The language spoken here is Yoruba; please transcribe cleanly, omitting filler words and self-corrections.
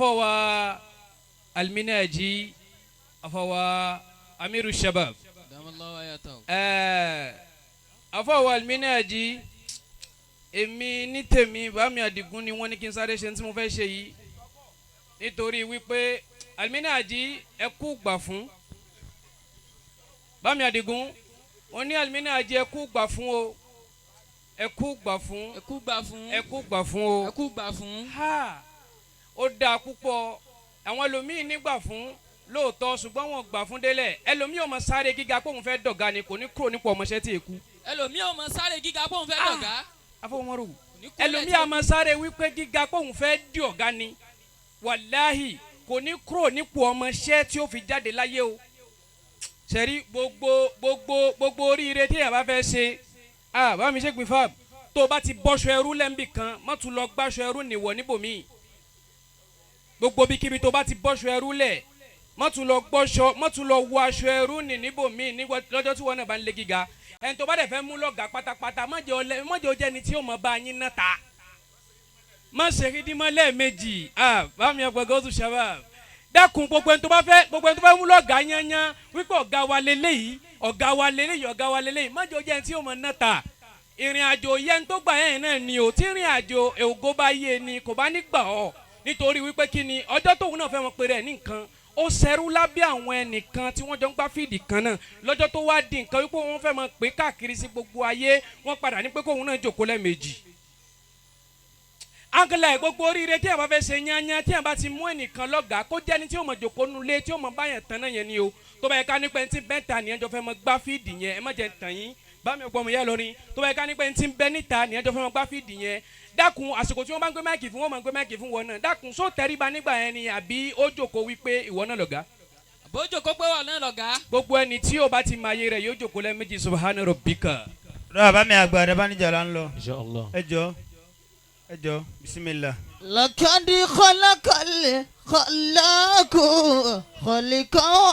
Afọwa Alminaji, afọwa Amiru Shabab. Ẹẹ, afọwa Alminaji, èmi ní tèmi, bàmí Àdìgún ni wọ́n ní kí n sáré ṣe tí mo fẹ́ ṣe yìí, nítorí wípé Alminaji, ẹ kú gbà fún bàmí Àdìgún. Wọ́n ní Alminaji, ẹ kú gbà fún o, ẹ kú gbà fún. Ẹ kú gbà fún. Ẹ kú gbà fún o. Ẹ kú gbà fún. Ha, ó dáa púpọ̀. Àwọn ẹlòmíín nígbà fún lóòótọ́, ṣùgbọ́n wọn gbà fún délẹ̀. Ẹlòmíín ò mọ sáré gíga kóun fẹ́ dọ̀gá ni, kò ní kúrò nípò ọmọọṣẹ́ tí èkú. Ẹlòmíì ò mọ sáré gíga bóun fẹ́ Ah. dọ̀gá. Afọwọ́mọ́rò. Kò ní kúnlẹ̀. Ẹlòmíín á máa sáré wípé gíga kóun fẹ́ di ọ̀gá ni, wàláhì, kò ní kúrò nípò ọmọọṣẹ́ tí ó fi jáde láyé o. Sẹ́rí gbogbo oríire tí èèyàn bá fẹ́ ṣe, ah, bá mi ṣe pin fab, tó o bá ti bọ́ṣọ ẹrú lẹ́ńbì kan, má tún lọ gbáṣọ ẹrú nìwọ̀ níbòmíì. Gbogbo bíkíbi tó bá ti bọ́ṣọ ẹrú lẹ̀, má tún lọ gbọ́ṣọ, má tún lọ wọ aṣọ ẹrú nì níbòmíì lọ́jọ́ tí wọ́n náà bá ń lé gíga. Ẹni tó bá dẹ̀ fẹ́ mú lọ́gàá pátápátá, má jẹ́ ọlẹ́, má jẹ́ ó jẹ́ ni tí yóò mọ̀ bá yín náà ta. Má ṣe kídímọ́ lẹ́ẹ̀mejì. Ah, bámi ọgbẹ́ gọ́sù shabab, dákun, gbogbo ẹni tó bá mú lọ́gàá yányán wípé ọ̀gá wa leléyìí, ọ̀gá wa leléyìí, ọ̀gá wa leléyìí, má jẹ́ ó jẹ́ ẹni tí yóò mọ̀ náà ta. Ìrìn àjò yẹn tó gbà yẹn náà ni o. Tí ìrìn àjò ògo bá yé ni, kò bá ní gbà ọ́, nítorí wípé kí ni ọjọ́ tóun náà fẹ́ wọn pèrè ẹ̀ ní nǹkan, ó ṣẹrú lábẹ́ àwọn ẹnìkan tí wọ́n jọ ń gbá field kan náà. Lọ́jọ́ tó wá di nǹkan wípé wọ́n fẹ́ máa pè káàkiri sí gbogbo ayé, wọ́n padà ní pé kóun náà jòkó lẹ́ẹ̀mejì. Angela, gbogbo oríire tí a bá fẹ́ ṣe yányán, tí a bá ti mú ẹnìkan lọ́gàá, kó jẹ́ ẹni tí ó mọ̀ jòkó nulẹ̀, tí ó mọ̀ báyàn tán náà yẹn ni o. Tó bá yẹ ká nípa ẹni tí bẹ́ẹ̀ ta nìyẹn jọ fẹ́ mọ gbá field yẹn, ẹ má jẹ́ tàn yín, bá mi gbọ́ ọmọ yẹn lórí. Tó bá yẹ ká nípa ẹni tí ń bẹ níta nìyẹn jọ fẹ́ mọ gbá field yẹn, dákun, àsìkò tí wọ́n bá ń gbé mic fún, wọ́n máa ń gbé mic fún wọn náà. Dákun, só tẹríba nígbà yẹn ni, àbí ó jòkó wípé ìwọ náà lọ̀gá? Bójú kó pé wà náà lọ̀gá. Gbogbo ẹni tí ó bá ti máa yé rẹ̀ yóò jòkó lẹ́ẹ̀mejì. Subhana rabbika. Lọ́wọ́ bá mi àgbà rẹ bá níjà là ń lọ. Inshallah. Ẹ jọ, ẹ jọ, bisimilah. لقد خلق الخلاق خلقا.